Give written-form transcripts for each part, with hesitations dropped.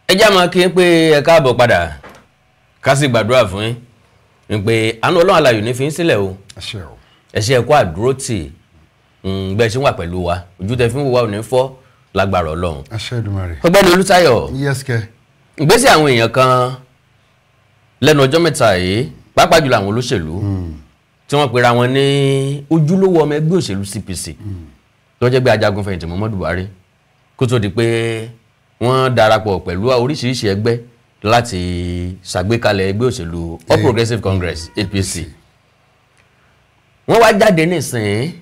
Ẹ já máa kí n pé ẹ káàbọ̀ padà, ká sì gbàdúrà fún yín pé àánú Ọlọ́run alààyè ní fi ń sílẹ̀ o. Ẹ ṣé, ẹ kú àdúrótì bẹ́ẹ̀ ṣe ń wà pẹ̀lú wa, ojú tẹ fi ń wò wá ò ní fọ́ lágbára Ọlọ́run. Ọ̀gbẹ́ni Olútáyọ̀, ìgbésẹ̀ àwọn èèyàn kan lẹ́nu ọjọ́ mẹ́ta yìí, pàápàá jùlọ àwọn olóṣèlú tí wọ́n pera wọn ní ojúlówó ọmọ ẹgbẹ́ òṣèlú CPC tó jẹ́ pé ajagun fẹ̀yìntì Muhammadu Buhari, kó tó di pé wọ́n darapọ̀ pẹ̀lú oríṣiríṣi ẹgbẹ́ láti ṣàgbékalẹ̀ ẹgbẹ́ òṣèlú All Progressives Congress APC. Wọ́n wá jáde nísìnyí,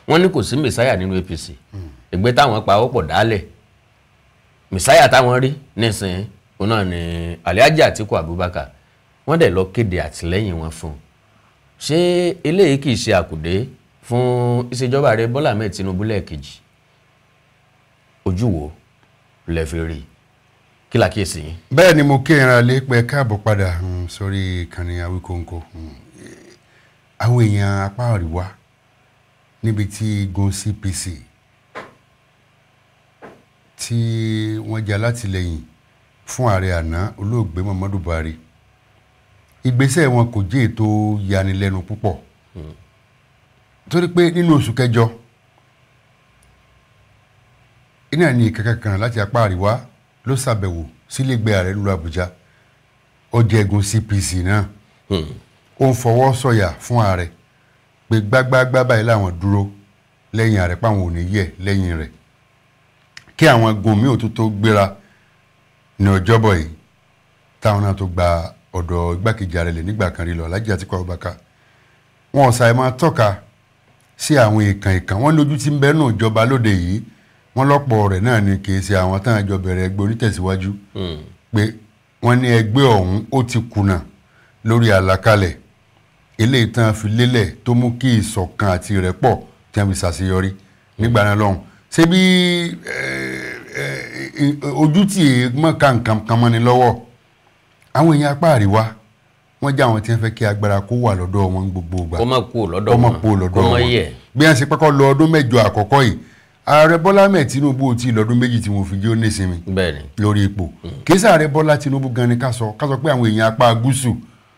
wọ́n ní kò sí mẹ̀sáyà nínú APC, ẹgbẹ́ táwọn pa ọ̀pọ̀ dálẹ̀, mẹ̀sáyà táwọn rí nísìnyí òun náà ni Alhaji Atiku Abubakar. Wọ́n dẹ̀ lọ kéde àtìlẹ́yìn wọn fún un. Ṣé eléyìí kì í ṣe àkùdé fún ìṣèjọba ààrẹ Bọ́lá Ahmed Tinubu lẹ́ẹ̀kejì? Ojú wo lẹ fi rí, kí la kíyèsí yín? Bẹ́ẹ̀ ni, mo kí ìran lé pé káàbọ̀ padà sórí ìkànnì Awikonko. Àwọn èèyàn apá àríwá níbi tí igun CPC tí wọ́n jẹ́ alátìlẹ́yìn fún ààrẹ àná olóògbé Muhammadu Buhari, ìgbésẹ̀ wọn kò jẹ́ ètò yanilẹ́nu púpọ̀, torí pé nínú oṣù kẹjọ iná ní ìkẹ́kẹ́ kan láti apá àríwá ló ṣàbẹ̀wò sílégbé ààrẹ nílùú Àbújá. Ó jẹ́ igun CPC náà, ó ń fọwọ́ sọ̀yà fún ààrẹ pé gbágbágbá báyìí làwọn dúró lẹ́yìn ààrẹ, páwọn ò ní yẹ̀ lẹ́yìn rẹ̀, kí àwọn gun míì ò tó tó gbéra ní ọjọ́bọ̀ yìí táwọn náà tó gba ọ̀dọ̀ igbákejì ààrẹ lè nígbà kan rí lọ, Alhaji Atiku Abubakar. Wọn ò ṣàì máa tọ́ka sí àwọn ìkàn ìkàn wọn lójú tí ń bẹ nù ìjọba lóde yìí, wọn lọ́pọ̀ rẹ̀ náà ni kì í ṣe àwọn táwọn àjọ bẹ̀rẹ̀ ẹgbẹ́ onítẹ̀síwájú, pé wọ́n ní ẹgbẹ́ ọ̀hún ó ti kùnà lórí àlàkalẹ̀ eléyìí tán fi lélẹ̀ tó mú kí ìṣọ̀kan àti ìrẹ́pọ̀ tí wọ́n fi ṣàṣeyọrí nígbà náà lọ́hùn. Ṣé bí ojú tí mọ̀ ká nǹkan kan mọ́ni lọ́wọ́, àwọn èèyàn apá àríwá wọ́n jẹ́ àwọn tí wọ́n fẹ́ kí agbára kó wà lọ́dọ̀ wọn gbogbo ìgbà, kó má kú lọ́dọ̀ wọn, kó má yẹ̀. Bí wọ́n ṣe pẹ́kọ́ lọ ọdún mẹ́jọ àkọ́kọ́ yìí, ààrẹ Bọ́lá Ahmed Tinubu ti lọ́dún méjì tí wọ́n fi jẹ́ ó nísinmi lórí ipò. Kì í sààrẹ Bọ́lá Tinubu gan ni ká sọ pé àwọn èèyàn apá gúúsù,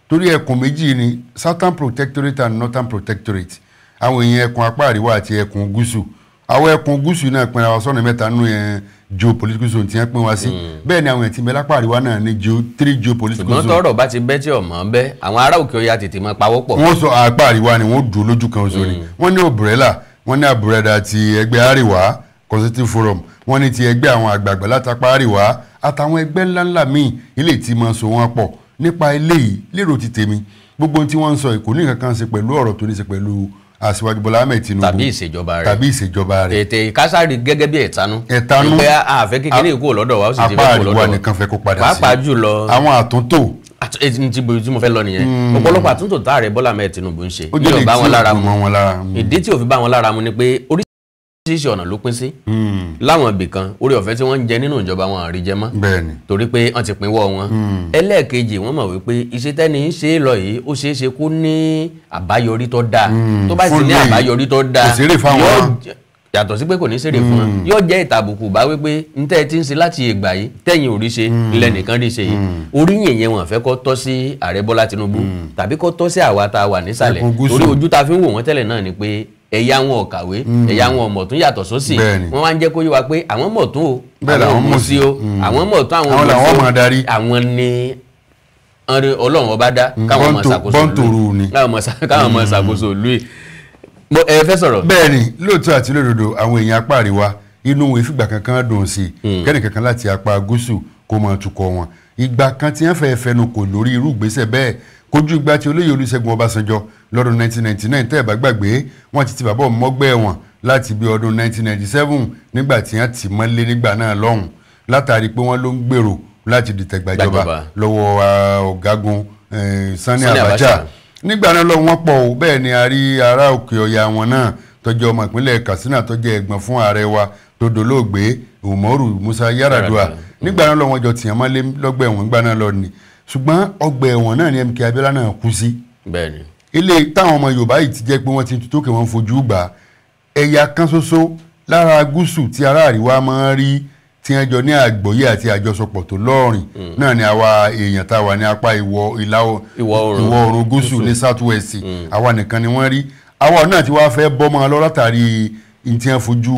torí ẹkùn méjì ni Southern Protectorate and Northern Protectorate, àwọn èèyàn ẹkùn apá àríwá àti ẹkùn gúúsù. Àwọn ẹkùn gúúsù náà pinra wa sọ́nà mẹ́ta nínú yẹn geopolitical zone tí wọ́n pín wa sí. Bẹ́ẹ̀ ni àwọn èèyàn tí ń bẹ lápá àríwá náà ní three geopolitical zone. Ṣùgbọ́n tọ́rọ̀ bá ti bẹ́ tí ọmọ bẹ́, àwọn ará òkè ọya tètè máa pawọ́ pọ̀. Wọ́n sọ apá àríwá ni wọ́n dúró lójú kan oṣù ni. Wọ́n ní umbrella, wọ́n ní àbúrẹ́dà ti ẹgbẹ́ àríwá Consultative Forum, wọ́n ní ti ẹgbẹ́ àwọn àgbààgbà látàpá àríwá àtàwọn ẹgbẹ́ ńláńlá míì ilé tí máa so wọn pọ̀. Nípa eléyìí, lérò ti tèmi, gbogbo ohun tí wọ́n ń sọ kò ní nǹkan kan ṣe pẹ̀lú ọ̀rọ̀ tó ní ṣe pẹ̀lú Aṣíwájú Bọ́lá Ahmed Tinubu tàbí ìṣèjọba rẹ̀, tàbí ìṣèjọba rẹ̀. Tètè kásárì gẹ́gẹ́ bí ẹ̀tanú, ẹ̀tanú pé àfẹ́ kékeré kúrò lọ́dọ̀ wa, ó sì ti fẹ́ kúrò lọ́dọ̀ wa, apá àríwá nìkan fẹ́ kó padà sí, pàápàá jùlọ àwọn àtúntò tí mo fẹ́ lọ nìyẹn. Ọ̀pọ̀lọpọ̀ àtúntò tá ààrẹ Bọ́lá Ahmed Tinubu ń ṣe yóò bá wọn lára mu. Ìdí tí ò fi bá wọn lára mu ni pé oríṣiríṣi ọ̀nà ló pín sí. Láwọn ibì kan, orí ọ̀fẹ́ tí wọ́n ń jẹ nínú ìjọba wọn àrí jẹ mọ́, torí pé wọ́n ti pinwọ́ wọn. Ẹlẹ́ẹ̀kejì, wọ́n mọ̀ wípé iṣẹ́ tẹ́ni ń ṣe é lọ yìí ó ṣeé ṣe kó ní àbáyọrí tó dáa. Tó bá sì ní àbáyọrí tó dáa, yàtọ̀ sí pé kò ní ṣèrè fún wọn, yóò jẹ́ ìtàbùkù bá wípé n tẹ́ ẹ ti ń ṣe láti ìgbà yìí tẹ́yìn ò rí ṣe lẹ́nìkan rí ṣe yìí. Oríyìn yẹn wọ́n fẹ́ kó tọ́ sí ààrẹ Bọ́lá Tinubu tàbí kó tọ́ sí àwa tá a wà nísàlẹ̀, torí ojú tá a fi ń wò wọ́n tẹ́lẹ̀ náà ni pé ẹ̀yà wọn ò kàwé, ẹ̀yà wọn ò mọ̀tún yàtọ̀ sósì. Wọ́n wá ń jẹ́ kó yé wa pé àwọn mọ̀tún o, àwọn mọ̀sí o, àwọn mọ̀tún, àwọn mọ̀sí o, àwọn ni Ọlọ́run ọba dá káwọn mọ̀ ṣàkóso ìlú, káwọn mọ̀ ṣàkóso ìlú yìí. Ẹ fẹ́ sọ̀rọ̀. Bẹ́ẹ̀ni, lóòótọ́ àti lódodo, àwọn èèyàn apá àríwá inú wọn ìfìgbà kankan dùn sí kẹ́nì kankan láti apá gúúsù kó máa tukọ̀ wọn. Ìgbà kan tí wọ́n fẹ́ fẹnu kò lórí irú ìgbésẹ̀ bẹ́ẹ̀ kojú ìgbà tí olóyè Olúṣẹ́gun Ọbásanjọ́ lọ́dún 1999, tẹ́ ẹ̀ bá gbàgbé, wọ́n ti ti bàbá mọ́gbẹ́ wọn láti bí ọdún 1997 nígbà tí wọ́n ti mọ́lé nígbà náà lọ́hùn, látàrí pé wọ́n ló ń gbèrò láti dìtẹ̀gbàjọba lọ́wọ́ ọ̀gágun Sani Abacha. Nígbà náà lọ wọ́n pọ̀ o. Bẹ́ẹ̀ ni a rí ará òkè ọya wọn náà tó jẹ́ ọmọ ìpínlẹ̀ Katsina tó jẹ́ ẹ̀gbọ́n fún ààrẹ wa tó dolóògbé Umaru Musa Yar'Adua. Nígbà náà lọ wọ́n jọ tìyàn mọ́lé lọ́gbà ẹ̀wọ̀n nígbà náà lọ ni. Ṣùgbọ́n ọgbà ẹ̀wọ̀n náà ni MK Abiola náà kú sí. Ilé táwọn ọmọ Yorùbá yìí ti jẹ́ pé wọ́n ti tutù kí wọ́n fojú gbà ẹ̀yà kan ṣoṣo lára gúúsù tí ará àríwá máa ń rí tí wọ́n jọ ní àgbọ́yé àti àjọsọpọ̀ tó lọ́rìn náà ni àwa èèyàn tá a wà ní apá ìwọ̀ oòrùn gúúsù ní south west, àwa nìkan ni wọ́n rí. Àwa náà ti wá fẹ́ bọ́mọ lọ látàrí tí wọ́n fojú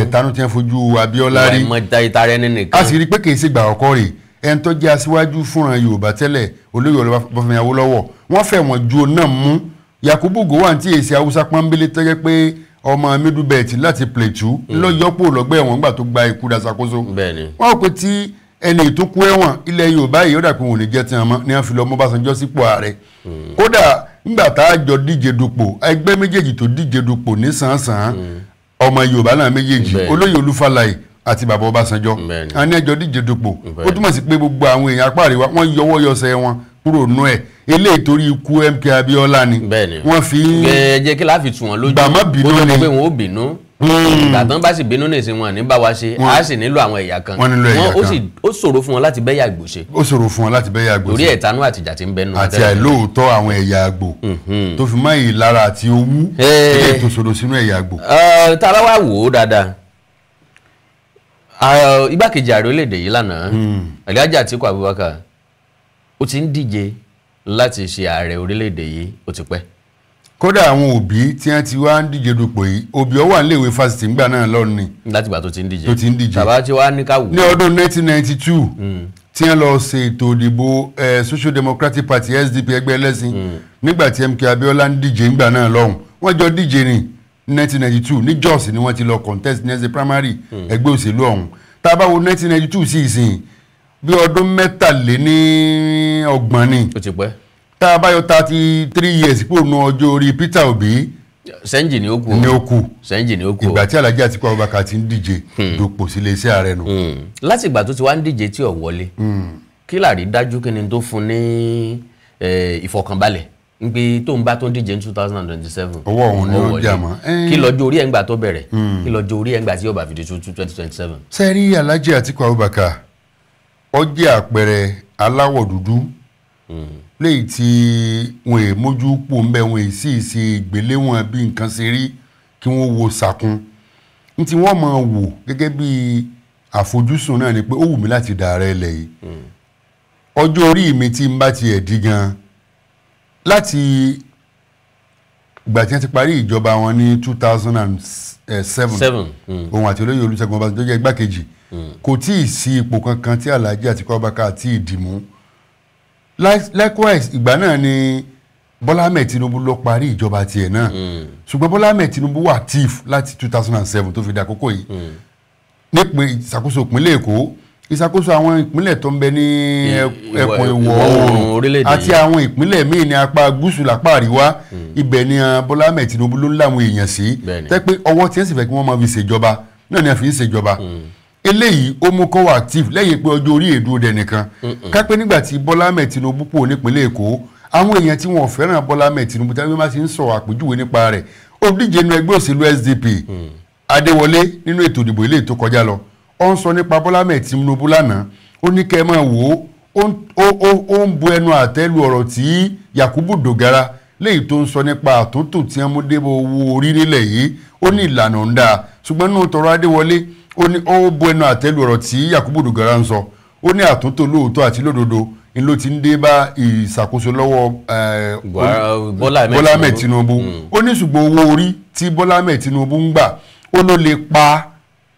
ẹ̀tanú tí wọ́n fojú Abíọ́lá rí. A sì rí pé kì í ṣe ìgbà àkọ́kọ́ rè ẹni tó jẹ́ aṣíwájú fúnra Yorùbá tẹ́lẹ̀, olóyè Ọbáfẹ́mi Awólọ́wọ̀, wọ́n fẹ́ wọ́n ju náà mú. Yakubu Gowon tí èsì Haúsá pọ́nbélé tó jẹ́ pé ọmọ middle belt láti Plateau lọ́yọ́pọ̀ lọ́gbẹ́ ẹ̀wọ̀n nígbà tó gba ikú daṣàkóso. Wọ́n rò pé tí ẹni tó kú ẹ̀wọ̀n ilẹ̀ Yorùbá yìí ó dà pé wọn ò ní jẹ́ tí wọn mọ́ ni wọ́n fi lọ mú Ọbásanjọ́ sípò ààrẹ. Kódà nígbà tá a jọ díje dupò, ẹgbẹ́ méjèèjì tó díje dupò ní sàn-án ọmọ Yorùbá náà méjèèjì, olóyè Olúfàlàyé àti bàbá Ọbásanjọ́, àwọn ní ẹjọ́ díje dupò. Ó túmọ̀ sí pé gbogbo àwọn èèyàn apá àríwá wọ́n yọwọ́ yọsẹ̀ wọn kúrò nú ẹ̀. Eléyìí torí ikú MK Abíọ́lá ni wọ́n fi ń jẹ́ kí láfi tù wọ́n lójú. Gbàmọ́ bínú ni pé wọ́n ó bínú, ìgbà tán bá sì bínú ní ìsìn wọn ní bá wa ṣe, á sì nílò àwọn ẹ̀yà kan. Ó ṣòro fún wọn láti bẹ́yà àgbò ṣe. Ó ṣòro fún wọn láti bẹ́yà àgbò ṣe torí ẹ̀tanú àtìjà tí ń bẹnu àti àìlóòótọ́ àwọn ẹ̀yà àgbò tó fi mọ́ ìlara àti owú ilé tó ṣòro sínú ẹ̀yà àgbò. Tá a bá wá wò ó dáadáa, igbákejì ààrẹ orílẹ̀-èdè yìí lánàá, Alhaji Atiku Abubakar, ó ti ń díje láti ṣe ààrẹ orílẹ̀-èdè yìí ó ti pẹ́. Kódà àwọn òbí tí wọ́n ti wá ń díje dupò yìí, òbí ó wà níléèwé fásitì ńgbà náà lọ́nù ni. Láti ìgbà tó ti ń díje. Tó ti ń díje. Bàbá tí wàá ní ká wò. Ní ọdún 1992 tí wọ́n lọ ṣe ètò ìdìbò Social Democratic Party SDP ẹgbẹ́ ẹlẹ́sìn, nígbà tí MK Abíọ́lá ń díje ńgbà náà lọ́hùn, wọ́n jọ díje ní 1992 ní Jos ni wọ́n ti lọ contest ní ẹsẹ̀ primary ẹgbẹ́ òṣèlú ọ̀hún. Tá a bá wo 1992 sí ìsìn bí ọdún 33 ni. Ó ti pẹ́. Tá a bá yọ 33 years kúrò nínú ọjọ́ orí Peter Obi, sẹ́ńjì ni ó kù. Ni ó kù. Sẹ́ńjì ni ó kù. Ìgbà tí Alhaji Atiku Abubakar ti ń díje dupò sí iléeṣẹ́ ààrẹ nù. Láti ìgbà tó ti wá ń díje tí ò wọlé, kí làrí dájú kí ni tó fún ní ìfọkànbalẹ̀ pé tó ń bá tó ń díje ní 2027 ọwọ́ òun ni ó jà mọ́. Kí lọ́jọ́ orí ẹ̀ ń gbà tó bẹ̀rẹ̀, kí lọ́jọ́ orí ẹ̀ ń gbà tí yóò bá fi di 2027. Sẹ́rí Alhaji Atiku Abubakar ó jẹ́ àpẹẹrẹ aláwọ̀ dúdú léyìí tí wọn è mójú pò ń bẹ, wọn è sì ṣe ìgbéléwọ̀n bí nǹkan ṣe rí kí wọ́n wo sàkún. Ní tí wọ́n máa wò gẹ́gẹ́ bí àfojúsùn náà ni pé ó wù mí láti dà ààrẹ ilẹ̀ yìí. Ọjọ́ orí mi tí ń bá tiẹ̀ di gan láti ìgbà tí wọ́n ti parí ìjọba wọn ní 2007, òun àti olóyè Olúṣẹ́gun Ọbásanjọ́ tó jẹ́ igbákejì, kò tí ì sí ipò kankan tí Alhaji Atiku Abubakar tí ì dì mú. Likewise ìgbà náà ni Bọ́lá Ahmed Tinubu ló parí ìjọba tiẹ̀ náà, ṣùgbọ́n Bọ́lá Ahmed Tinubu wà active láti 2007 tó fi di àkókò yìí nípìn ìṣàkóso ìpínlẹ̀ Èkó, ìṣàkóso àwọn ìpínlẹ̀ tó ń bẹ ní ẹkùn ìwọ̀ oòrùn àti àwọn ìpínlẹ̀ míì ní apá gúúsù lápá àríwá, ibẹ̀ ni Bọ́lá Ahmed Tinubu ló ń láwọn èèyàn sí, tẹ́ pé ọwọ́ tí ẹ̀ sì fẹ́ kí wọ́n máa fi ṣèjọba náà ni a fi ń ṣèjọba. Eléyìí ó mú kó wà active lẹ́yìn pé ọjọ́ orí èdè òde nìkan kápẹ́ nígbà tí Bọ́lá Ahmed Tinubu kúrò nípínlẹ̀ Èkó, àwọn èèyàn tí wọ́n fẹ́ràn Bọ́lá Ahmed Tinubu tí wọ́n bá ti ń sọ àpèjúwe nípa rẹ̀, ó díje nínú ẹgbẹ́ òṣèlú SDP Adéwọlé nínú ètò ìdìbò ilé tó kọjá lọ, ó ń sọ nípa Bọ́lá Ahmed Tinubu lánàá, ó ní kẹ́ ẹ máa wò ó, ó ń bu ẹnu àtẹ́ lu ọ̀rọ̀ tí Yakubu Dogara léyìí tó ń sọ nípa àtúntò tí wọ́n mú débò owó orí nílẹ̀ yìí, ó ní ìlànà ń dáa, ṣùgbọ́n nínú tọrọ Adéwọlé ó ní ó bu ẹnu àtẹ́ lu ọ̀rọ̀ tí Yakubu Dogara ń sọ, ó ní àtúntò lóòótọ́ àti lódodo ni ló ti ń dé bá ìṣàkóso lọ́wọ́ Bọ́lá Ahmed Tinubu. Ó ní ṣùgbọ́n owó orí tí Bọ́lá Ahmed Tinubu ń gbà ó ló lè pa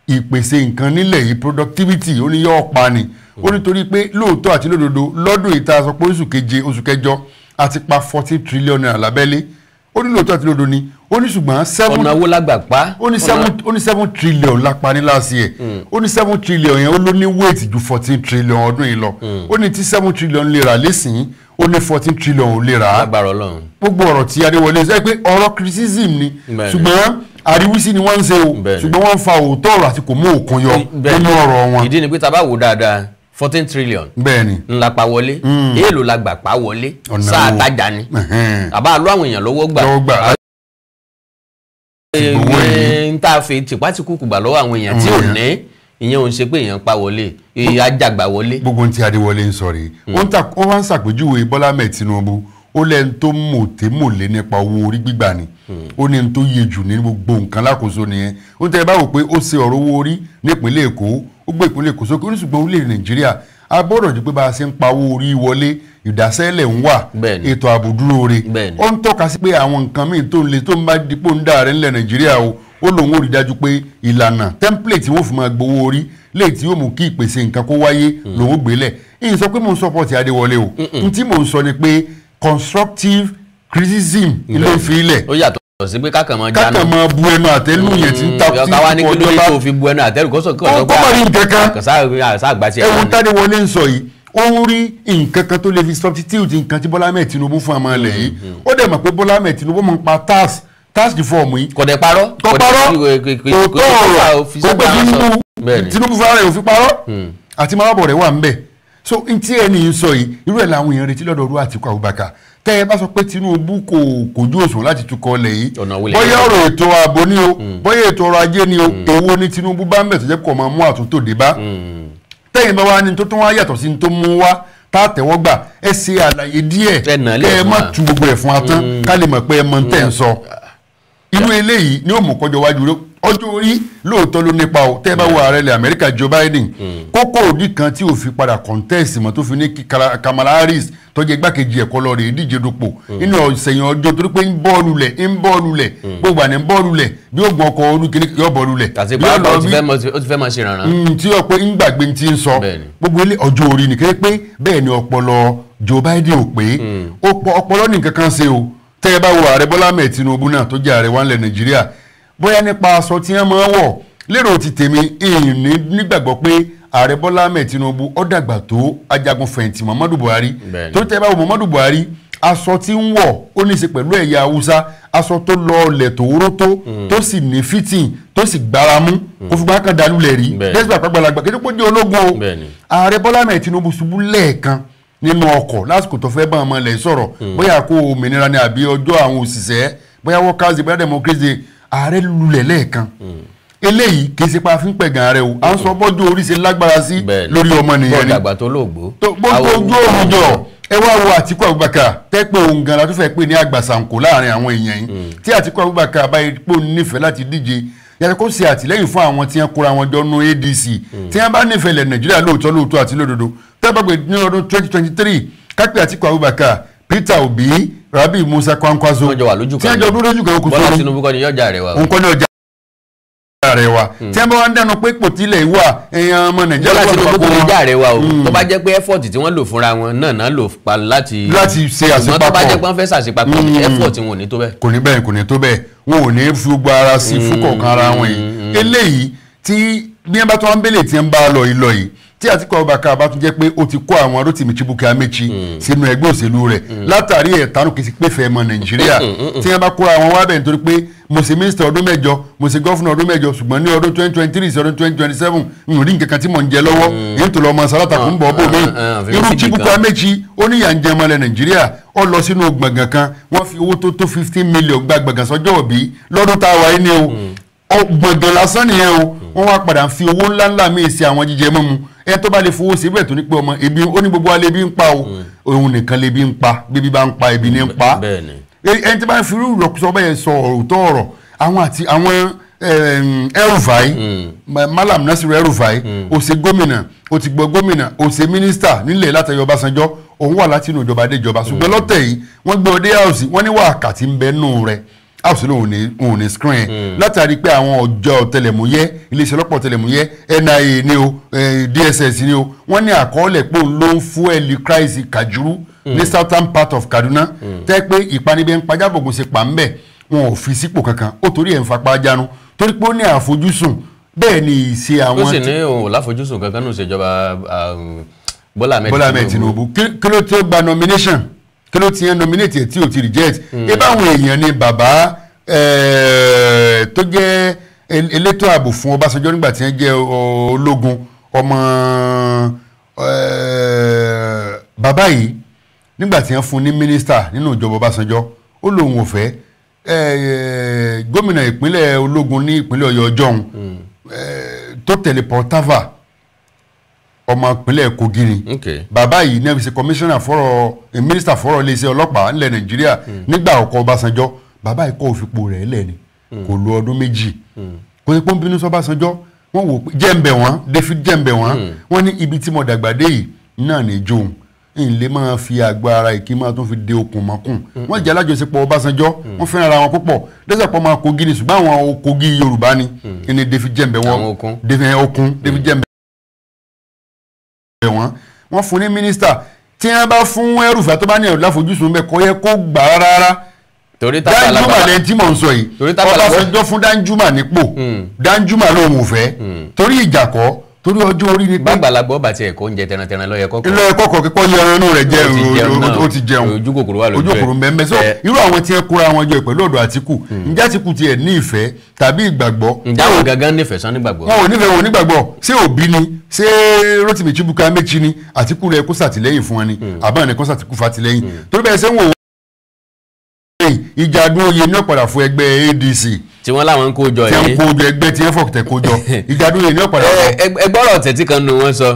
ìpèsè nǹkan nílẹ̀ yìí, productivity, ó ní yóò pa ni. Ó nítorí pé lóòótọ́ àti lódodo lọ́dún ìta sọ pé oṣù keje oṣù kẹjọ àti pa 14 trillion naira lábẹ́lé, ó ní lóòótọ́ àti lódodo ni, ó ní ṣùgbọ́n seven ọ̀nà owó lágbà pa, ó ní 7 trillion lápá ní last year, ó ní 7 trillion yẹn ó ló ní weight ju 14 trillion ọdún yìí lọ, ó ní tí 7 trillion lè rà lẹ́sìn, ó ní 14 trillion ò lè rà á. Gbogbo ọ̀rọ̀ tí Adéwọlé sọ pé ọ̀rọ̀ criticism ni, ṣùgbọ́n àríwísí ni wọ́n ń ṣe o, ṣùgbọ́n wọ́n ń fa òótọ́ ọ̀rọ̀ àti kò mú òkun yọ nínú ọ̀rọ̀ wọn. Ìdí ni pé tá a bá wò dáadáa 14 trillion bẹ́ẹ̀ni ńlá pa wọlé, èèlò la gbà pa wọlé, sáà tajà ni àbá lọ àwọn èèyàn lọ́wọ́ gbà ń tá a fi tìpátìkúkù gbà lọ́wọ́ àwọn èèyàn tí ò ní, ìyẹn ò ń ṣe pé èèyàn pa wọlé, ajàgbà wọlé. Gbogbo ohun tí Adéwọlé ń sọ rèé, ó wá ń ṣàpèjúwe Bọ́lá Ahmed Tinubu, Ó lẹ́ni tó mọ̀tẹ́mọ̀lé nípa owó orí gbígbà ni, ó ní tó yẹ jù ní gbogbo nǹkan lákòóso nìyẹn. Ó tẹ́ ẹ bá wò pé ó ṣe ọ̀rọ̀ owó orí nípínlẹ̀ Èkó, ó gbé ìpínlẹ̀ Èkó sókè, ó ní ṣùgbọ́n orílẹ̀ Nàìjíríà a gbọ́dọ̀ jẹ́ pé bá a ṣe ń pa owó orí wọlé, ìdásẹ́lẹ̀ ń wà, ètò ààbò dúró re. Ó ń tọ́ka sí pé àwọn nǹkan míì tó ń le tó ń bá dípò ń dà rẹ̀ ńlẹ̀ Nàìjíríà o, ó lòun ò rí dájú pé ìlànà template tí wọ́n fi máa gbowó orí léyìí tí yóò mú kí ìpèsè nǹkan kó wáyé lòun ó gbélẹ̀. Ìyìn sọ pé mò ń support Adéwọlé o, n tí mò ń sọ ni pé constructive criticism ló ń fi ilẹ̀. Ó yàtọ̀ sí pé kákan máa jánu, kákan máa bu ẹnu àtẹ́lù yẹn tí ń ta tí káwá ní kí ló dé tó fi bu ẹnu àtẹ́lù kó sọ kí ọ̀sọ́ pé ẹ̀wọ̀n Tádéwọlé ń sọ yìí, ó ń rí nǹkan kan tó lè fi substitute nǹkan tí Bọ́lá Ahmed Tinubu fún ọmọ ilẹ̀ yìí. Ó dẹ̀ mọ̀ pé Bọ́lá Ahmed Tinubu máa ń pa tax reform yìí. Kò dẹ̀ parọ́, kò parọ́, kò tọ́ ọ̀rọ̀, kò pé Tinubu fúnra rẹ̀ ò fi parọ́ àti máa bọ̀ rẹ̀ wà ń bẹ̀. So n tí ẹni ń sọ yìí, irú ẹ̀ làwọn èèyàn retí lọ́dọ̀ ọdún Àtíkù Abubakar. Tẹ́ ẹ bá sọ pé Tinubu kò kojú òṣùwọ̀n láti tukọ̀ ọlẹ̀ yìí, bóyá ọ̀rọ̀ ètò ààbò ni o, bóyá ètò ọrọ̀ ajé ni o, èwo ni Tinubu bá ń bẹ̀ tó jẹ́ kó máa mú àtúntò dé bá. Tẹ́yìn bá wá ní tó tún wá yàtọ̀ sí ní tó mú wá tá a tẹ́wọ́ gbà, ẹ ṣe àlàyé díẹ̀, kẹ́ ẹ má tu gbogbo ẹ̀ fún wa tán, ká lè mọ̀ pé ẹ mọ̀ tẹ́ ń sọ. Irú eléyìí ni ó mú kọjọ wájú rẹ. Ọjọ́ orí lóòótọ́ ló nípa o. Tẹ́ ẹ bá wo ààrẹ ilẹ̀ Amẹ́ríkà Joe Biden, kókó òdì kan tí ò fi padà contest mọ́ tó fi ní Kamala Harris tó jẹ́ igbákejì ẹ̀kọ́ lọ rèé díje dupò nínú ọ̀sẹ̀yìn ọjọ́, torí pé ń bọ́ọ̀lù lẹ̀ ń bọ́ọ̀lù lẹ̀ gbogbo àná ń bọ́ọ̀lù lẹ̀ bí ó gbọ́n ọkọ̀ olú kìíní yọ bọ́ọ̀lù lẹ̀. Àti pàápàá ó ti fẹ́ máa ṣe rànran. Tí ó pé ń gbàgbé ti ń sọ gbogbo ilé ọjọ́ orí nìkan pé bẹ́ẹ̀ ni ọpọlọ Joe Biden ò pé ọpọlọ ní nǹkan kan ṣe o. Tẹ́ ẹ bá wo ààrẹ Bọ́lá Ahmed Tinubu náà tó jẹ́ ààrẹ wa ńlẹ̀ Nàìjíríà, bóyá nípa aṣọ tí wọ́n máa ń wọ̀, lérò ti tèmi ìní nígbàgbọ́ pé ààrẹ Bọ́lá Ahmed Tinubu ó dàgbà tó ajagun fẹ̀yìntì Muhammadu Buhari. Tó tẹ́ bá wo Muhammadu Buhari, aṣọ tí ń wọ̀ ó ní í ṣe pẹ̀lú ẹ̀yà Haúsá, aṣọ tó lọ ọlẹ̀ tòórótó tó sì ní fitting tó sì gbáramú, kò fìgbà kan dalulẹ̀ rí lẹ́sìn àpàgbàlagbà kí ló pé jẹ́ ológun o. Ààrẹ Bọ́lá Ahmed Tinubu ṣubú lẹ́ẹ̀kan nínú ọkọ̀ lásìkò tó fẹ́ bá ọmọ ilẹ̀ sọ̀rọ̀, bóyá kó òmìnira ni àbí ọjọ́ àwọn òṣìṣẹ́, bóyá workers day, bóyá democracy, ààrẹ lulẹ̀ lẹ́ẹ̀kan. Eléyìí kì í ṣe pa fún pẹ̀gàn ààrẹ o, à ń sọ bọ́jú orí ṣe lágbára sí lórí ọmọnìyàn ni. Bọ́ọ̀dàgbà tó lóògbó. Gbogbo ojú òun jọ ẹ wá wo Àtíkù Abubakar tẹ́ pé òun gan la tó fẹ́ pè ní àgbàsànkò láàrin àwọn èèyàn yìí. Tí Àtíkù Abubakar báyìí pò nífẹ̀ẹ́ láti díje, yàtọ̀ kó ṣe àtìlẹ́yìn fún àwọn tí wọ́n kóra wọn jọ nú ADC, tí wọ́n bá nífẹ̀ẹ́ lẹ̀ Nàìjíríà lóòótọ́ lóòótọ́ àti lódodo. Tẹ́ bá gbé ní ọdún 2023 kápẹ́ Àtíkù Abubakar, Peter Obi, Rabi Musa Kwankwaso tí wọ́n jọ dúró lójú kan, kò sóró Bọ́lá Tinubu kọ́ ni yọjà rẹ̀ wa, òun kọ́ ni ọjà rẹ̀ wa. Tí wọ́n bá wá ń dánu pé pò tilẹ̀ wà èèyàn ọmọ Nàìjíríà, Bọ́lá Tinubu kọ́ ni ọjà rẹ̀ wa o. Tó bá jẹ́ pé effort tí wọ́n lò fúnra wọn náà lò pa láti ṣe àṣepapọ̀, tó bá jẹ́ pé wọ́n fẹ́ ṣàṣepapọ̀ effort wọn ò ní tó bẹ́ẹ̀. Kò ní bẹ́ẹ̀, kò ní tó bẹ́ẹ̀, wọn ò ní fi gbogbo ara sí fún kọ̀ọ̀kan ara wọn yìí. Eléyìí tí bí wọ́n bá tó wọn bẹ̀lẹ̀ tí wọ́n bá lọ ìlọ yìí, tí Àtíkù Abubakar bá tún jẹ́ pé ó ti kó àwọn Rotimi Chibuike Amechi sínú ẹgbẹ́ òṣèlú rẹ̀ látàrí ẹ̀tanú kìí sí pé fẹ́ mọ Nàìjíríà, tí wọ́n bá kóra àwọn wá bẹ̀ nítorí pé mo ṣe mínísítà ọdún mẹ́jọ, mo ṣe gọ́fúnà ọdún mẹ́jọ, ṣùgbọ́n ní ọdún 2023 sí ọdún 2027 n ò rí nǹkan kan tí mò ń jẹ lọ́wọ́, èyí tó lọ ọmọ sálátà kún bọ̀ bò mí. Irú Chibuike Amechi ó ní ìyà ń jẹ ọmọ ilẹ̀ Nàìjíríà, ó lọ sínú gbọ̀ngàn kan, wọ́n fi owó tó tó 15 million gba gbọ̀ngàn sọ́jọ́ òbí lọ́dún tá a wáyé ní o, gbọ̀ngàn lásán nìyẹn o. Wọ́n wá padà fi owó ńláńlá míì sí àwọn jíjẹ mọ́mu. Ẹ tó bá lè fowó síbẹ̀ tó ní pé ọmọ ebi ó ní gbogbo alẹ́ ebi ń pa o, òun nìkan lè bí ń pa, bíbí bá ń pa ebi ní ń pa. Ẹni tí bá ń fi irú ìrọ̀kúsọ bẹ́ẹ̀ sọ ọ̀rọ̀ tó ọ̀rọ̀ àwọn àti àwọn El-Rufai, Malam Nasiru El-Rufai, ó ṣe gómìnà, ó ti gbọ́ gómìnà, ó ṣe mínísítà nílẹ̀ látàrí Ọbásanjọ́, òun wà láti inú ìjọba dé ìjọba. Ṣùgbọ́n lọ́tẹ̀ yìí wọ́n gbé ọdẹ house, wọ́n ní wákàtí ń bẹ nù rẹ̀ house lòun ní screen látàrí pé àwọn ọjọ́ ọ̀tẹlẹ̀múyẹ́, iléeṣẹ́ ọlọ́pàá ọ̀tẹlẹ̀múyẹ́, NIA ni o, DSS ni o, wọ́n ní àkọọ́lẹ̀ pé òun ló ń fuel crisis Kajuru ní southern part of Kaduna, tẹ́ pé ìpanibẹ́ ń pajábọ̀gùn ṣe pa ń bẹ̀, wọn ò fi sípò kankan, ó torí ẹ̀ ń fapá jánu torí pé ó ní àfojúsùn. Bẹ́ẹ̀ ni ìṣe àwọn ó sì ní òun láfojúsùn kankan nù ìṣèjọba Bọ́lá Ahmed Tinubu. Kí ló tó gba nomination, kí ló ti ń nominate ẹ̀ tí ò ti reject? Ẹ báwọn èèyàn ni bàbá tó jẹ́ elétò ààbò fún Ọbásanjọ́ nígbà tí wọ́n jẹ́ ológun, ọmọ bàbá yìí nígbà tí wọ́n fún ní mínísítà nínú ìjọba Ọbásanjọ́, ó lóun ò fẹ́ gómìnà ìpínlẹ̀ ológun ní ìpínlẹ̀ Ọ̀yọ́ ọjọ́ òun tó tẹ̀lé Paul Tava, Ọmọ ìpínlẹ̀ Kogi ni. Bàbá yìí ní ọ́fíìsì kọmíṣánná fọ́rọ̀, mínísítà fọ́rọ̀ iléeṣẹ́ ọlọ́pàá nílẹ̀ Nàìjíríà nígbà ọkọ̀ Ọbásanjọ́. Bàbá yìí kọ́ òfipò rẹ̀ lẹ̀ ni, kò lo ọdún 2. Kò sí pé ń bínú sọ́básanjọ́, wọ́n wò pé jẹ́ǹbẹ̀ wọ́n, David jẹ́ǹbẹ̀ wọ́n. Wọ́n ní ibi tí mo dàgbà dé yìí náà ní jóun n lè máa fi agbára ìkí máa tún fi de okùn mọ́kùn. Wọ́n jẹ́ alájọṣepọ̀ Ọbásanjọ́, wọ́n fẹ́ràn ara wọn púpọ̀. Dẹ́sẹ̀pọ̀ máa Kogi ni, ṣùgbọ́n àwọn Kogi Yorùbá ni ní David jẹ́ǹbẹ̀ wọ́n, David okun, David jẹ́ǹbẹ̀ wọ́n. Wọ́n fún ní mínísítà. Tí wọ́n bá fún El-Rufai tó bá ní ẹ̀rọ láfojúsùn bẹ́ẹ̀, kò yẹ kó gbà rárá. Danjuma lẹ́yìn tí mò ń sọ yìí, Ọbásanjọ́ fún Danjuma nípò, Danjuma lòun ò fẹ́ torí ìjà kọ́, torí ọjọ́ orí ni pé gbàgbàlagbà ọba tí ẹ̀kọ́ oúnjẹ tẹrantẹran lọ́yẹ kọ́kọ́ ilé ẹ̀kọ́ kíkọ́ yẹ ẹran inú rẹ̀ jẹ, ó ti jẹun, ojú kòkòrò wà lójú ẹ̀, ojú kòkòrò mẹ́mẹ́. So irú àwọn tí ẹ kóra wọn jọ pẹ̀lú ọ̀dọ̀ Àtíkù, ǹjẹ́ Àtíkù tiẹ̀ ní ìfẹ́ tàbí ìgbàgbọ́? Ǹjẹ́ àwọn gangan nífẹ̀ẹ́ sán nígbàgbọ́? Wọn ò nífẹ̀ẹ́, wọn ò nígbàgbọ́. Ṣé Òbí ni, ṣé Rotimi Chibuka Amechi ni? Àtíkù rẹ̀ kó ṣàtìlẹ́yìn fún wọn ni, àbá ni kó ṣàtìkù fàtìlẹ́yìn. Torí bẹ́ẹ̀ ṣé ń wò ìjà àdún oyè ní ọ̀padà fún ẹgbẹ́ ADC tí wọ́n láwọn ń kó jọ yìí, tí wọ́n kó jọ ẹgbẹ́ tí wọ́n fọ̀tẹ̀ kó jọ, ìjà àdún oyè ní ọ̀padà fún. Ẹgbọ́rọ̀ tẹ̀tí kan nu wọ́n sọ,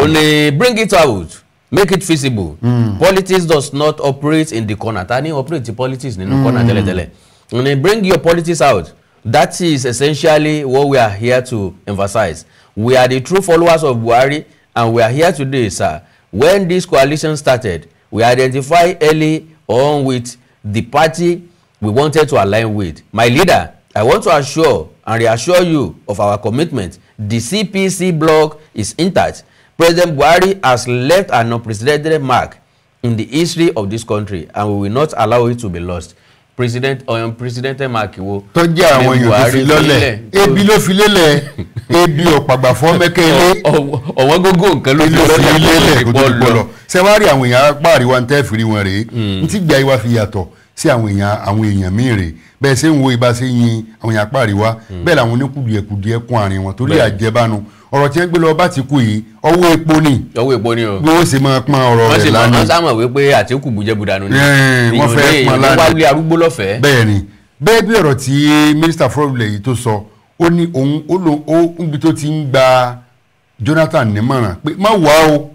ó ní bring it out, make it feasible. Politics does not operate in the corner. Ta ni operate politics nínú corner tẹ́lẹ̀tẹ́lẹ̀? Ó ní bring your politics out. That is essentially what we are here to emphasize. We are the true followers of Buhari and we are here today, sir. When this coalition started, we identified early on with the party we wanted to align with. My leader, I want to assure and reassure you of our commitment. The CPC bloc is intact. President Buhari has left an unprecedented mark in the history of this country and we will not allow it to be lost. President unprecedented mark wo tó jẹ́ àwọn èèyàn tó fi lọ́lẹ̀, ebi ló fi lélẹ̀, ebi ọ̀pàgbà fọ́ mẹ́kẹ́lé, ọ̀wọ́n gógó nǹkan ló fi lélẹ̀ kó tó di pọ̀ lọ. Ṣé wàá rí àwọn èèyàn apá àríwá ń tẹ́ fìrí wọn rèé, ní tí gbé ayé wa fi yàtọ̀ sí àwọn èèyàn míì rèé. Bẹ́ẹ̀ ṣe ń wo ibà ṣe yin àwọn èèyàn apá àríwá, bẹ́ẹ̀ làwọn oníkùdìẹ̀kùdìẹ̀ kún àárín wọn torí àjẹbánu. Ọ̀rọ̀ tí wọ́n gbé lọ bá ti kú yìí, ọwọ́ epo ni, ọwọ́ epo ni o, bí wọ́n ṣe máa pọn ọ̀rọ̀ rẹ̀ lánàá. Wọ́n sámọ̀ wípé Àtíkù bùjẹ́bùdànù ni, wọ́n fẹ́ pọn lánàá, wọ́n wá lé arúgbó lọ́fẹ̀ẹ́. Bẹ́ẹ̀ ni, bẹ́ẹ̀ bí ọ̀rọ̀ tí mínísítà fọ́ọ̀lẹ̀ yìí tó sọ, ó ní òun ó lò ó níbi tó ti ń gba Jonathan nímọ̀ràn pé má wá o,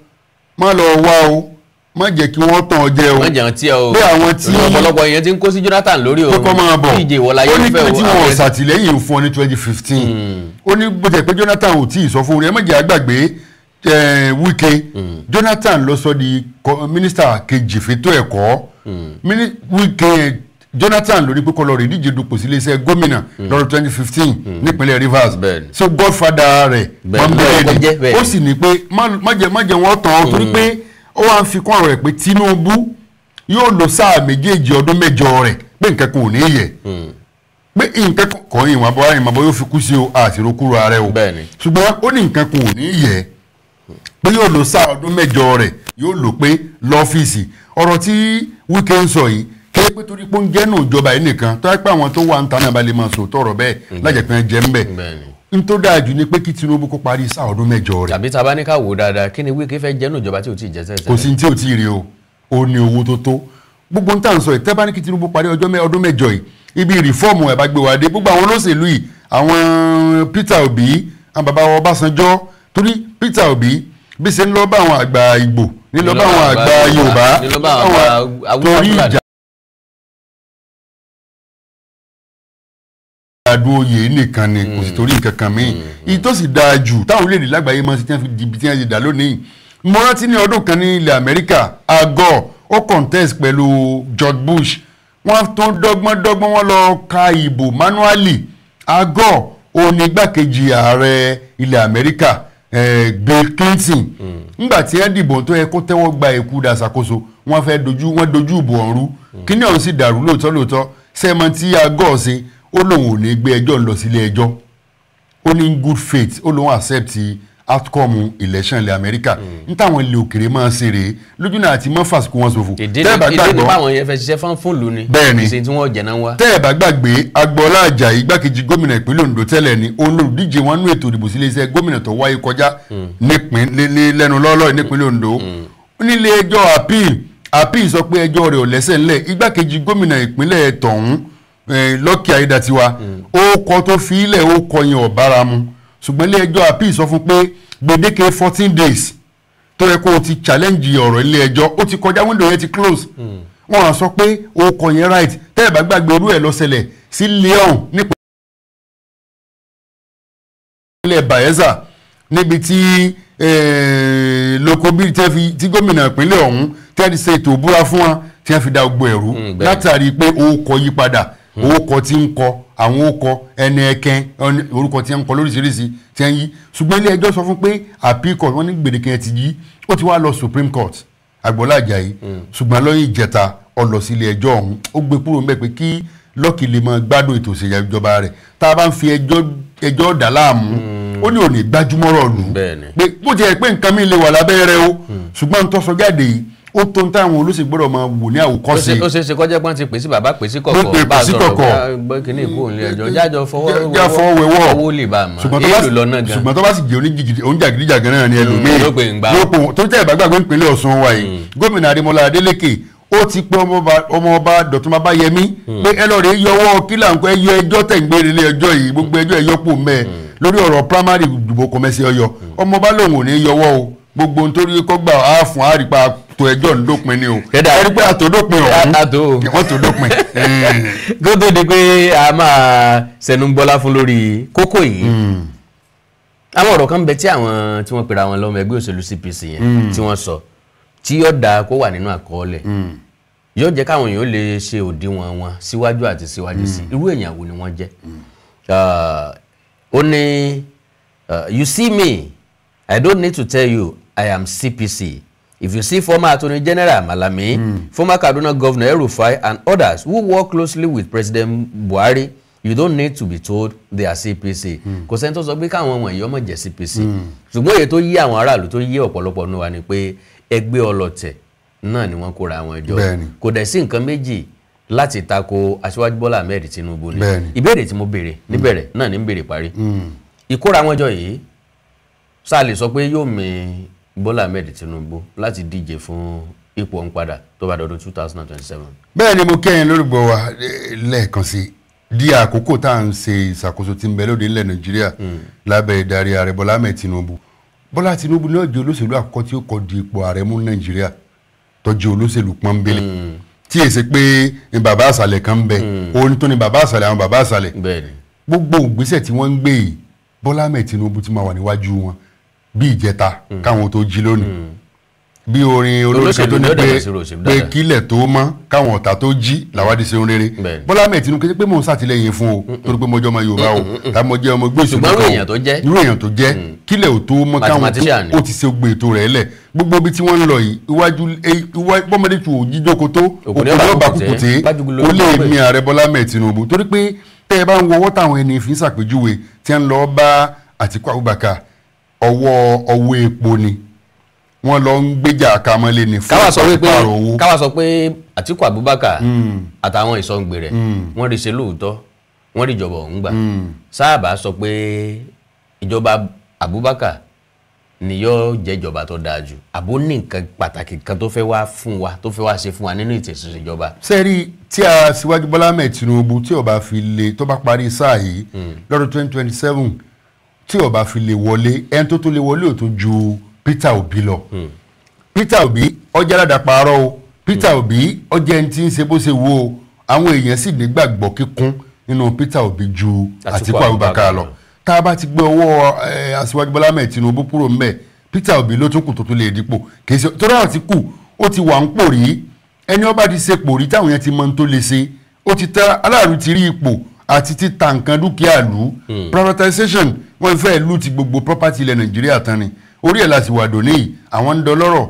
má lọ wá o, má jẹ́ kí wọ́n tàn ọ́ jẹ o, má jẹ́ tí o, pé àwọn tí ọ̀pọ̀lọpọ̀ èèyàn ti ń kó sí Jonathan lórí o, pé kọ́ máa bọ̀, díje ìwọláyé ó ní fẹ́ o, pé tí wọ́n ṣàtìlẹ́yìn fún ọ ní 2015, ó ní bó jẹ́ pé Jonathan ò tí ì sọ fún un, ẹ má jẹ́ àgbàgbé Wike. Jonathan ló sọ di mínísítà kejì fétò ẹ̀kọ́. Wike Jonathan ló ní pé kó lọ rí díje dupò sí iléeṣẹ́ gómìnà lọ́dún 2015 nípínlẹ̀ Rivers. So godfather rẹ̀ pọ́nbẹ́rẹ́ ni, ó sì ní pé má jẹ́ wọ́n tàn ọ́, torí pé ó wá ń fi kún ọ̀rọ̀ rẹ̀ pé Tinubu yóò lò sáà méjèèjì ọdún mẹ́jọ rẹ̀, pé nǹkan kan ò ní yẹ̀, pé nǹkan kan ìwọ̀n àbọ̀ ìmọ̀ bọ́ yóò fi kú sí o, àti ìrókúrò ààrẹ o, ṣùgbọ́n ó ní nǹkan kan ò ní yẹ̀, pé yóò lò sáà ọdún mẹ́jọ rẹ̀, yóò lò pé lọ́fíìsì. Ọ̀rọ̀ tí Wike ń sọ yìí kí pé torí pé ó ń jẹ́nu ìjọba yìí nìkan, tó yẹ pé àwọn tó wà ń ta náà bá lè máa sòótọ́ ọ̀rọ̀ bẹ́ẹ̀ lájẹ̀ pé ń jẹ́ ń bẹ̀. N tó dáa jù ni pé kí Tinubu kó parí sáà ọdún mẹ́jọ rẹ̀. Tàbí tá a bá ní ká wò dáadáa, kí ni Wike fẹ́ jẹ́nu ìjọba tí ò tí ì jẹ́ sẹ́sẹ́? Kò sí tí ò tí ì rí o, ó ní owó tó tó. Gbogbo n tá à ń sọ yìí, tẹ́ bá ní kí Tinubu parí ọdún mẹ́jọ yìí, ibi rìfọ́ọ̀mù ẹ̀ bá gbé wa dé, gbogbo àwọn olóṣèlú yìí, àwọn Peter Obi, àwọn bàbá wa Ọbásanjọ́, torí Peter Obi bí ṣe ń lọ bá àwọn àgbà Ìgbò, ní lọ bá àwọn àgbà Yorùbá, torí ìjà àdó oyè nìkan ni, kò sì torí nǹkan kan míì. Ìyí tó sì dáa jù táwọn orílẹ̀-èdè lágbàáyé máa ń ṣe tí wọ́n fi di ibi tí wọ́n ti dà lónìí. Mo rántí ní ọdún kan ní ilẹ̀ Amẹ́ríkà, Al Gore ó contest pẹ̀lú George Bush, wọ́n tún dọ́gbọ́n wọ́n lọ ka ìbò manually. Al Gore ó ní igbákejì ààrẹ ilẹ̀ Amẹ́ríkà, Bill Clinton, nígbà tí wọ́n dìbò tó yẹ kó tẹ́wọ́ gba èkú dàṣàkóso, wọ́n fẹ́ dojú ìbò ọ̀run, kíní ọ̀hún sì dàrú lóòótọ́. Sẹ́mọ tí Al Gore ṣe, ó lóun ò ní gbé ẹjọ́ lọ sílé ẹjọ́, ó ní good faith, ó lóun accept outcome election ilẹ̀ Amẹ́ríkà. Ní táwọn ilẹ̀ òkèrè máa ń ṣe rèé lójú náà àti mọ́ fàsìkò wọn ṣòfò. Ìdí ni báwọn yẹn fẹ́ ṣiṣẹ́ fún ìlú ni, ìṣe tí wọ́n jẹ̀ náà wá. Tẹ́ ẹ̀ bá gbàgbé, Agboola Ajayi, igbákejì gómìnà ìpínlẹ̀ Ondo tẹ́lẹ̀ ni, òun lolùdíje wọn nú ètò ìdìbò sílé iṣẹ́ gómìnà tó wáyé kọjá lẹ́nu lọ́lọ́ nípínlẹ̀ Ondo. Nílé ẹjọ́ appeal sọ pé ẹjọ́ rẹ̀ ò lẹ́sẹ̀ ńlẹ̀. Igbákejì gómìnà ìpínlẹ̀ tọ̀hún, Lucky Aiyedatiwa, ó kọ tó fi ilẹ̀, ó kọ yẹn ò bára mu, ṣùgbọ́n ilé ẹjọ́ appeal sọ fún pé gbèdéke 14 days tó yẹ kó o ti challenge ọ̀rọ̀ ilé ẹjọ́, ó ti kọjá, window yẹn ti close. Wọ́n á sọ pé o kọ yẹn right. Tẹ́ ẹ̀ bá gbàgbé, orú ẹ̀ ló ṣẹlẹ̀ sí Lyon nípínlẹ̀ Bayelsa, níbi tí Lokobiri tí gómìnà ìpínlẹ̀ ọ̀hún tẹ́ ti ṣe ètò ìbúra fún wọn, tí wọ́n fi da gbogbo ẹ̀rú látàrí pé orúkọ yí padà, orúkọ tí ń kọ àwọn orúkọ ẹni ẹkẹn, orúkọ tí ń kọ lóríṣiríṣi tí ń yí. Ṣùgbọ́n ilé ẹjọ́ sọ fún pé appeal court, wọ́n ní gbèdéke yẹn ti yí, ó ti wá lọ Supreme Court. Agboola Ajayi, ṣùgbọ́n lọ́yìn ìjẹta, ó lọ sí ilé ẹjọ́ ọ̀hún, ó gbé kúrò ńbẹ̀ pé kí Lucky lè máa gbádùn ètò ìṣèjọba rẹ̀. Tá a bá ń fi ẹjọ́ dà láàmú, ó ní òní gbájúmọ́rọ̀ lù ú pé bó ti yẹ pé nǹkan mi lè wà lábẹ́ rẹ̀ o, ṣùgbọ́n tó sọ jáde yìí, ó tó ń táwọn olóṣèlú gbọ́dọ̀ máa wò ní àwòkọ́ṣe. Ó ṣeé ṣe kọjá pọ́n ti pè sí bàbá, pè sí kọ̀kọ̀, bá a sọ̀rọ̀ gbé kínní ìkó òǹlé ẹjọ́ jájọ fọwọ́ wẹwọ́ owó lè bá a mọ̀ èèlò lọ́nà gan. Ṣùgbọ́n tó bá sì jẹ́ oníjàgídíjàgan náà ni ẹlòmíì yóò pè ń gbà. Yóò pò tó tẹ̀ bá gbàgbé ìpínlẹ̀ Ọ̀ṣun wa yìí, gómìnà Adémọ́lá Adélékè ó ti pé ọmọọba Dọ̀tun Babáyẹmí pé ẹ lọ́ọ́ rẹ̀ yọwọ́ kílà ń kọ́, ẹ yọ ẹjọ́ tẹ̀ ń gbé ilé ẹjọ́ yìí, gbogbo ẹjọ́ ẹ yọpò mẹ́ẹ̀ lórí ọ̀rọ̀ primary ìdìbò kọ̀mẹ́sì ọyọ. Ọmọọba lòun ò ní yọwọ́ o, gbogbo nítorí kọ́gbà á fún àrípa tó ẹjọ́ ń dópin ni o, ẹni pé àtòdópin ọ̀hún wọ́n tó dópin. Kó tó di pé a máa sẹnu gbọ́lá fún lórí kókó yìí, àwọn ọ̀rọ̀ kan bẹ tí àwọn tí wọ́n pera wọn lọ́mọ ẹgbẹ́ òṣèlú CPC yẹn tí wọ́n sọ, tí yóò dáa kó wà nínú àkọọ́lẹ̀, yóò jẹ́ káwọn èèyàn lè ṣe òdiwọ̀n wọn síwájú àti síwájú sí irú èèyàn wo ni wọ́n jẹ́. Ó ní, "You see me, I don't need to tell you I am CPC. If you see former Attorney General Malami, former Kaduna Governor El-Rufai and others who work closely with President Buhari, you don't need to be told they are CPC." Kò sẹ́ni tó sọ pé káwọn wọ̀nyí ọmọ jẹ́ CPC, ṣùgbọ́n èyí tó yí àwọn aráàlú, tó yí ọ̀pọ̀lọpọ̀ nù wa ni pé ẹgbẹ́ ọlọ̀tẹ̀ náà ni wọ́n kóra wọn jọ, kò dẹ̀ sí nǹkan méjì láti tako Aṣíwájú Bọ́lá Ahmed Tinubu ni. Ìbéèrè tí mo béèrè níbẹ̀rẹ̀ náà ní béèrè parí: ìkóra wọn jọ yìí, sáà lè sọ pé yóò mi Bọ́lá Ahmed Tinubu láti díje fún ipò ọ̀hún padà tó bá dọdún 2027? Bẹ́ẹ̀ ni, mo kẹ́yìn lórúkọ wa lẹ́ẹ̀kan sí di àkókò tá à ń ṣe ìṣàkóso tí ń bẹ lóde ilẹ̀ Nàìjíríà lábẹ́ ìdarí ààrẹ Bọ́lá Ahmed Tinubu. Bọ́lá Tinubu ní ọjọ́ olóṣèlú àkọ́kọ́ tí ó kọ́ di ipò ààrẹ mú Nàìjíríà tó jẹ́ olóṣèlú pọ́nbélé, tí èsì pé ní bàbá àṣàlẹ̀ kan ń bẹ, òun tó ní bàbá àṣàlẹ̀, àwọn bàbá àṣàlẹ̀. Gbogbo ìgbésẹ̀ tí wọ́n ń gbé yìí, Bọ́lá Ahmed Tinubu ti máa wà níwájú wọn bí ìjẹta káwọn tó jí lónìí, bí orin olórin tó ní pé kílẹ̀ tó mọ́ káwọn ọ̀tá tó jí làwádìí ṣe ń rere. Bọ́lá Ahmed Tinubu, kété pé mò ń ṣàtìlẹ́yìn fún o torí pé mo jẹ́ ọmọ Yorùbá o tàbí mo jẹ́ ọmọ gbé òṣèlú kan o, irú èèyàn tó jẹ́, kílẹ̀ ò tó mọ́ káwọn tó, ó ti ṣe gbé ètò rẹ̀ lẹ̀. Gbogbo ibi tí wọ́n ń lọ yìí, iwájú bọ́mọdé tu òjíjókòó tó òkú ní ọba kùkùté ó lè mi ààrẹ Bọ́lá Ahmed Tinubu, torí pé tẹ́ ẹ bá ń wọwọ́ táwọn ẹni fi ń ṣàpèjúwe tí ń lọ bá Àtíkù Abubakar, ọwọ́ ọwọ́ epo ni wọ́n lọ ń gbéjà kamọ́lé ní fún ìpàrọ̀ owó. Káwa sọ pé Àtíkù Abubakar àtàwọn ìsọ̀ǹgbè rẹ̀, wọ́n rí ṣe lóòótọ́, wọ́n rí ìjọba ọ̀hún gbà. Sáàbà sọ pé ìjọba Abubakar ni yóò jẹ́ ìjọba tó dáa jù, àbó ní nǹkan pàtàkì kan tó fẹ́ wá fún wa, tó fẹ́ wá ṣe fún wa nínú ìtẹ̀síṣèjọba? Sẹ́rí tí a síwájú Bọ́lá Ahmed Tinubu, tí ó bá fi lè tó bá parí sáà yìí lọ́dún 2027, tí ó bá fi lè wọlé, ẹni tó tó lè wọlé ò tó ju Peter Obi lọ. Peter Obi ọjà aládàpárọ̀ o, Peter Obi ọjà ẹni tí ń ṣe bó ṣe wo o, àwọn èèyàn sì nígbàgbọ́ kíkún nínú Peter Obi ju Àtíkù Abubakar lọ. Tá a bá ti gbé ọwọ́ Aṣíwájú Bọ́lá Ahmed Tinubu kúrò ńbẹ̀, Peter Obi ló tún kù tó tún lè dípò. Kì í ṣe torí Àtíkù ó ti wà ń pò rí, ẹni ó bá ti ṣe pò rí táwọn yẹn ti mọ ohun tó lè ṣe, ó ti tẹ́ aláàrú ti rí ipò àti títa nǹkan dúkìá lù, privatization, wọ́n fẹ́ lù ti gbogbo property ilẹ̀ Nàìjíríà tán ni, orí ẹ̀ láti wà dòní yìí, àwọn ń dọlọ́rọ̀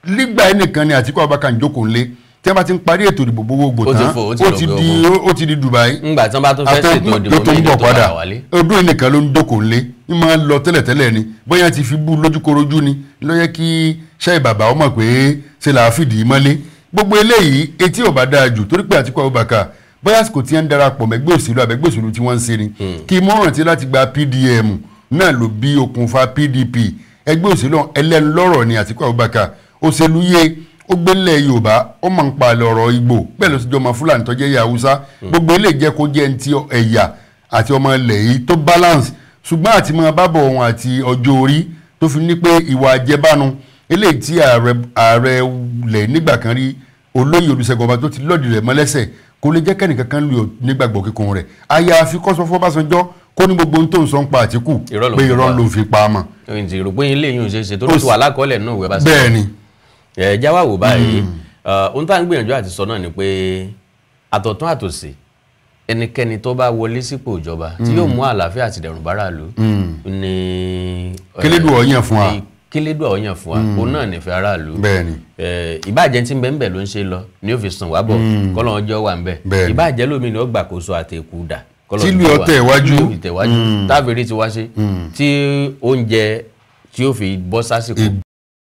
nígbà ẹnìkan ni Àtíkù Abubakar ń jókòó ńlé tí wọ́n bá ti ń parí ètò ìdìbò gbogbogbò tán, ó ti di Dubai. Ńgbà tí wọ́n bá tún fẹ́ ṣètò ìdìbò míì tó padà wálé. Ọdún ẹnìkan ló ń jókòó ńlé ń máa ń lọ tẹ́lẹ̀tẹ́lẹ̀ ni, bóyá ti fi bú lójúkorojú ni ló yẹ kí ṣáì bàbá ọmọ pé ṣe là á fìdí mọ́lé. Gbogbo eléyìí etí ò bá dáa jù, torí pé Àtíkù Abubakar bóyá àsìkò tí ń darapọ̀ mẹ́gbẹ́ òṣèlú àbẹ́gbẹ́ òṣèlú tí wọ́n ń ṣe ni kí mọ́ràn tí láti gba PDM náà ló bí okùnfà PDP. Ẹgbẹ́ òṣèlú ẹlẹ́nulọ́rọ̀ ni Àtíkù Abubakar, òṣèlú yé ó gbélé Yorùbá, ó máa ń palẹ̀ ọ̀rọ̀ Ìgbò, bẹ́ẹ̀ ló sì jọmọ Fúlàní tó jẹ́ ẹ̀yà Haúsá. Gbogbo ilé jẹ́ kó jẹ́ ti ẹ̀yà àti ọmọ ilẹ̀ yìí tó balance, ṣùgbọ́n àti máa bábọ̀ wọn àti ọjọ́ orí tó fi ní pé ìwà àjẹbánu Eléyìí tí ààrẹ lẹ̀ nígbà kan rí olóyè Olúṣẹ́gun Ọbásanjọ́ tó ti lọ́ọ̀dì rẹ̀ mọ́lẹ́sẹ̀ kò lè jẹ́ kẹ́nìkankan lù nígbàgbọ́ kíkún rẹ̀. Àyàfi kó sọ fún Ọbásanjọ́ kó ní gbogbo ohun tó ń sọ ń pa Àtíkù pé irọ́ ló ń fi pa á mọ́. Ìrò pé ilé yìí ń ṣe é ṣe tó ti wà lákọọ́lẹ̀ nínú ìwé Ọbásanjọ́. Bẹ́ẹ̀ ni. Ẹ já wá wò báyìí, ohun tá à ń gbìyànjú àti sọ náà ni pé àtọ̀tún àtòsì ẹnikẹ́ni tó bá wọlé sípò ìjọba tí yóò mú àlàáfíà àti ìdẹ̀rùn báráàlú ni Kélédùà ó yàn fún wa. Kélédùà ó yàn fún wa, òun náà nífẹ̀ẹ́ aráàlú. Bẹ́ẹ̀ni. Ìbàjẹ́ tí ń bẹ ń bẹ ló ń ṣe lọ ni ó fi sàn wá bọ̀ kọ́lọ́n ọjọ́ wà ń bẹ. Ìbàjẹ́ lómi ni ó gbàkóso àtẹ̀kù dà tílù ọ̀tẹ̀ iwájú táfìrí ti wá ṣe tí oúnjẹ tí ó fi bọ́ sásìkò.